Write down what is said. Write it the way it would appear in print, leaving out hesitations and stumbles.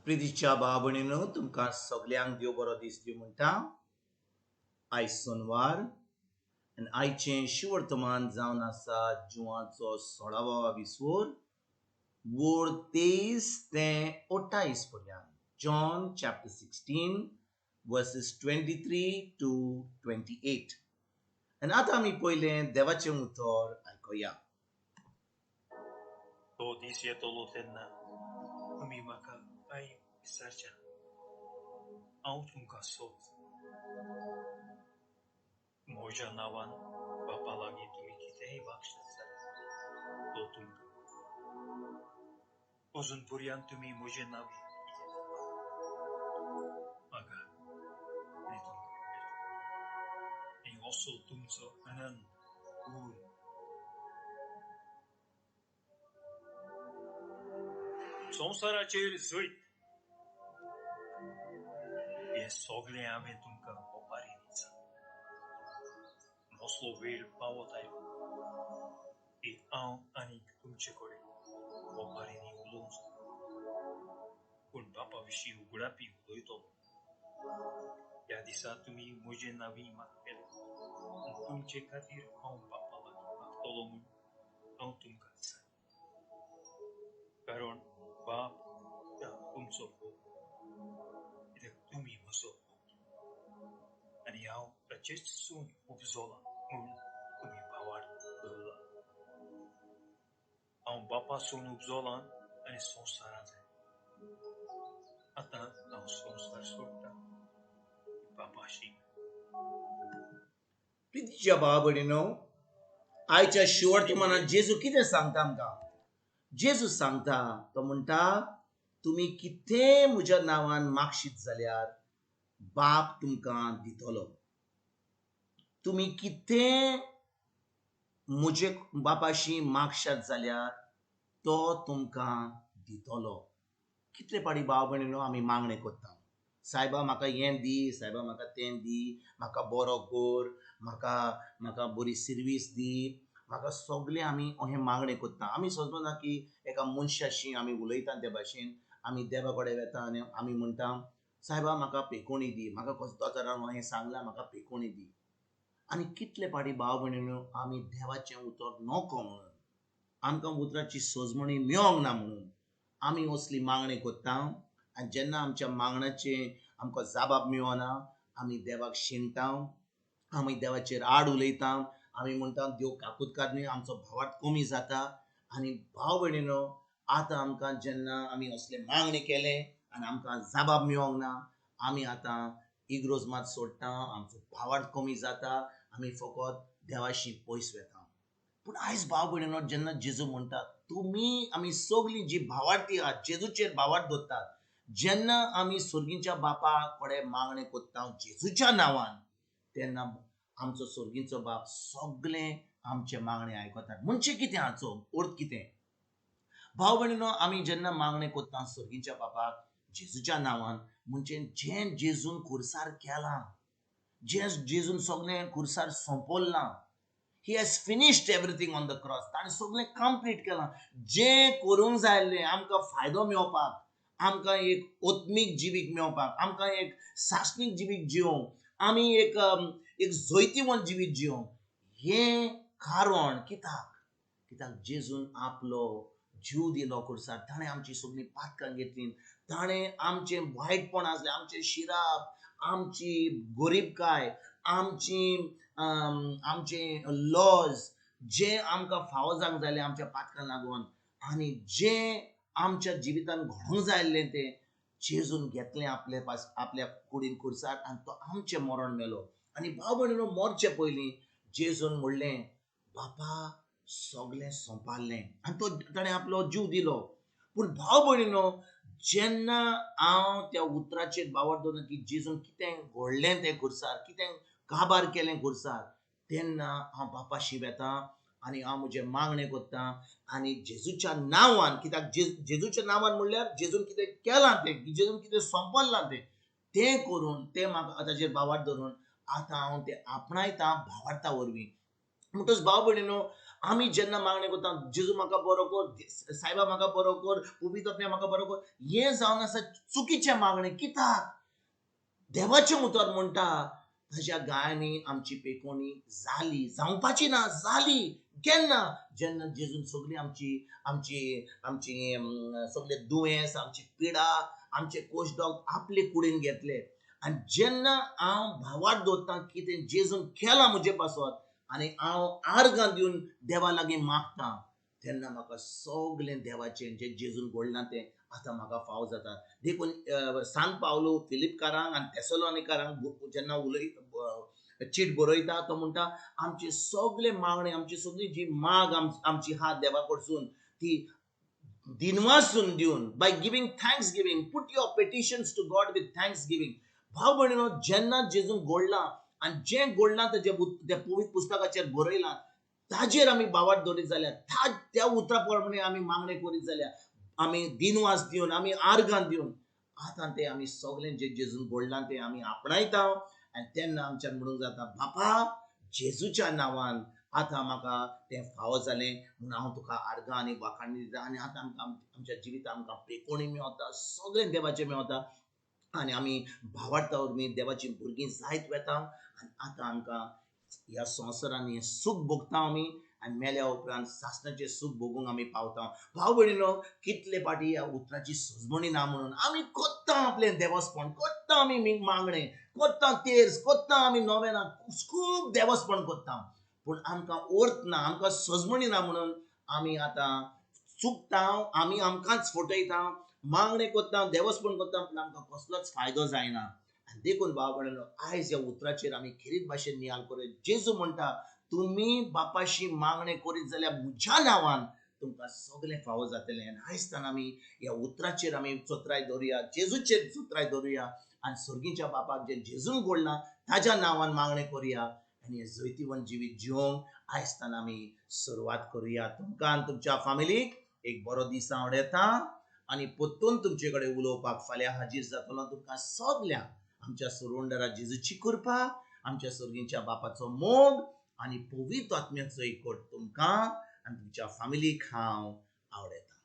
प्रितीच्या भाव भयणीनो, तुमकां सगल्यांक देव बरो दीस दिवं म्हणटा. आयज सोनवार आनी आयचें शिवर्तमान जावन आसा जुवाचो 16वो विसवोर, वोर 23 ते 28 पर्यंत. John chapter 16 verses 23 to 28. आनी आतां आमी पयलें देवाचें उतर आयकुया. तो दीस येतलो तेन्ना तुमी म्हाका कांय विचारचे ना. हांव तुमकां सोद म्हज्या नांवान बापा लागीं तुमी कितेंय मागशात जाल्यार तो तुमकां. अजून पर्यंत तुमी म्हजे नांवी कितें मागा आनी तुमकां मेळटलो, आनी असो तुमचो आनंद पूर्ण. संवसाराचेर जैत हें सगळें हांवें तुमकां ओपारींनी सांगलें. असलो वेळ पावत आयलो की हांव आनीक तुमचे कडेन ओपारींनी उलोवचो, पूण बापा विशीं उगडापी उलयतलो. ह्या दिसा तुमी म्हजे नांवी मागतले आनी तुमचे खातीर हांव बापा लागीं मागतलो म्हूण हांव तुमकां सांगता, कारण बाप तुमचो मोग, कित्याक तुमी म्हजो मोग आनी हांव ताचेच सून उपजोलां म्हूण तुमी भावार्थ दवरला. हांव बापासून उपजोलां आनी संवसारांत आयलां. आतां हांव संवसार सोडटा बापाशी. प्रितीच्या भाव भयणीनो, आयच्या शिवर्तमानात जेजू कितें सांगता आमकां? जेजू सांगता, तो म्हणटा, तुमी कितें म्हज्या नांवान मागशीत जाल्यार बाप तुमकां दितलो. तुमी कितें म्हजे बापाशी मागशात जाल्यार तो तुमकां दितलो. कितले पाडी भाव भयणीनो आमी मागणें करता, सायबा म्हाका हें दी, सायबा म्हाका तें दी, म्हाका बरो कर, म्हाका म्हाका बरी सिर्वीस दी, म्हाका सगळें आमी अहें मागणें करता. आमी समजना की एका मनशाशी आमी उलयता ते भाशेन आमी देवा कडेन वेता आनी आमी म्हणटा, सायबा म्हाका पेकोणी दी, म्हाका दोतोरान अहें सांगलां, म्हाका पेकोणी दी. आनी कितले पाडी भाव भयणीनो आमी देवाचें उतर नको म्हणून, आमकां उतराची सजमणी मेळोंक ना म्हणून आमी असली मागणी करता. आनी जेन्ना आमच्या मागण्याचें आमकां जाबाब मेळना, आमी देवाक शिणटा, आमी देवाचेर आड उलयता, आमी म्हणटा देव काकुतकार न्हय, आमचो भावार्थ कमी जाता. आनी भाव भयणीनो, आतां आमकां जेन्ना आमी असले मागणी केलें आनी आमकां जाबाब मेळोंक ना, आमी आतां इग्रोज मात सोडटा, आमचो भावार्थ कमी जाता, आमी फकत देवाशी पयस वेता. पूण आयज भाव भयणीनो, जेन्ना जेजू म्हणटा तुमी आमी सगळीं जी भावार्थी आहात, जेजूचेर भावार्थ दवरतात, जेन्ना आमी सर्गीच्या बापा कडेन मागणें करता जेजूच्या नांवान, तेन्ना आमचो सर्गीचो बाप सगळें आमचें मागणें आयकतात. म्हणजे कितें हाचो अर्थ कितें? भाव भयणीनो, आमी जेन्ना मागणें करता सर्गीच्या बापाक जेजूच्या नांवान, म्हणजे जें जेजून खुर्सार केलां, जें जेजून सगळें खुर्सार सोंपयलां, He has finished everything on the cross. ताणें सगळें कंप्लीट केलां. जें करूंक जाय आसलें आमकां फायदो मेळपाक, आमकां एक आत्मीक जिवीत मेळपाक, आमकां एक सासणीक जिवीत जिवंक, आमी एक एक जैतिवंत जिवीत जिवंक, हें कारण कित्याक? कित्याक जेजून आपलो जीव दिलो खुर्सार. ताणें आमची सगळीं पातकां घेतलीं, ताणें आमचें वायटपण आसलें, आमचें शिराप, आमची गरिबकाय, आमची आमचें लॉज जें आमकां फावो जावंक जाय आमच्या पातकां लागून, आनी जें आमच्या जिवितान घडोवंक जाय आसलें तें जेजून घेतलें आपले पास आपल्या कुडीन खुर्सार, आनी तो आमचें मरण मेलो. आनी भाव भयणीनो, मरचे पयलीं जेजून म्हणलें, बापा सगळें सोंपारलें, आनी तो ताणें आपलो जीव दिलो. पूण भाव भयणीनो, जेन्ना हांव त्या उतराचेर भावार्थ दवरना की जेजून कितें घडलें तें खुर्सार, कितें काबार केलें खुर्सार, तेन्ना हांव बापाशी वेता आनी हांव म्हजें मागणें करता आनी जेजूच्या नांवान, कित्याक जेजूच्या नांवान म्हणल्यार जेजून कितें केलां तें, जेजून कितें सोंपयलां तें, तें करून तें म्हाका ताचेर भावार्थ धरून आतां हांव तें आपणायता भावार्था वरवीं. म्हणटच भाव भयणीनो, आमी जेन्ना मागणें करता, जेजू म्हाका बरो कर, सायबा म्हाका बरो कर, पवित्र आत्म्या म्हाका बरो कर, हें जावन आसा चुकीचें मागणें. कित्याक देवाचें उतर म्हणटा ताज्या गायांनी आमची पेकोणी जाली, जावपाची ना जाली. केन्ना? जेन्ना जेजून सगळी आमची आमची आमची सगळे दुयेंस, आमची पिडा, आमचे कोशडोग आपले कुडीन घेतले. आनी जेन्ना हांव भावार्थ दवरता कितें जेजून केलां म्हजे पासत आनी हांव आर्गां दिवन देवा लागीं मागता तेन्ना म्हाका सगळें देवाचें जें जेजून घडलां तें आतां म्हाका फाव जाता. देखून सान पावलो फिलिपकारांक आनी तेसलोनिकारांक जेन्ना उलय चीट बरयता तो म्हणटा आमची सगळे मागणी, आमची सगळी जी माग आमची आहा देवा कडसून ती दिनवासून दिवन, by giving thanksgiving, put your petitions to God with thanksgiving. भाव भयणीनो, जेन्ना जेजून घडलां आनी जें घडलां तेजें त्या पवित्र पुस्तकाचेर बरयलां ताजेर आमी भावार्थ दवरीत जाल्यार, त्या उतरा प्रमाणे आमी मागणें करीत जाल्यार, आमी दिनवास दिवन, आमी आर्गां दिवन आतां तें आमी सगळें जें जेजून घडलां तें आमी आपणायता. आनी तेन्ना आमच्यान म्हणूंक जाता, बापा जेजूच्या नांवान आतां म्हाका तें फावो जालें म्हूण हांव तुका आर्गां आनी वाखाणी दिता. आनी आतां आमकां आमच्या जिवितांत आमकां पेकोणी मेवता, सगळें देवाचें मेवता आनी आमी भावार्था वरवीं देवाचीं भुरगीं जायत वता. आनी आतां आमकां ह्या संवसारान हें सूख भोगता आमी आनी मेल्या उपरांत सासणाचें सूख भोगूंक आमी पावता. भाव भयणीनो, कितले फावटी ह्या उतराची सजमणी ना म्हणून आमी करता आपलें देवस्पण, करता आमी मागणें, करता तेर्स, करता आमी नोवेनां, खूब देवस्पण करता, पूण आमकां अर्थ ना, आमकां सजमणी ना म्हणून आमी आतां चुकता, आमी आमकांच फटयता, मागणें करता, देवस्पण करता, पूण आमकां कसलोच फायदो जायना. आनी देखून भाव भयणीनो, आयज ह्या उतराचेर आमी खेरीत भाशेन नियाळ करूया. जेजू म्हणटा तुमी बापाशी मागणें करीत जाल्यार म्हज्या नांवान तुमकां सगळें फावो जातलें. आनी आयज आमी ह्या उतराचेर आमी चतुराय दवरुया, जेजूचेर चतुराय दवरुया आनी सर्गीच्या बापाक जें जेजून घडलां ताज्या नांवान मागणें करुया आनी हें जैतिवंत जिवीत जिवंक आयज आमी सुरवात करुया. तुमकां आनी तुमच्या फामिलीक एक बरो दीस आवडटा आनी परतून तुमचे कडेन उलोवपाक फाल्यां हाजीर जातलो. तुमकां सगल्यांक आमच्या सुरवंडरा जेजूची कृपा, आमच्या सर्गीच्या बापाचो मोग आनी पवित्र आत्म्याचो एकवट तुमकां आनी तुमच्या फामिलीक हांव आवडटा.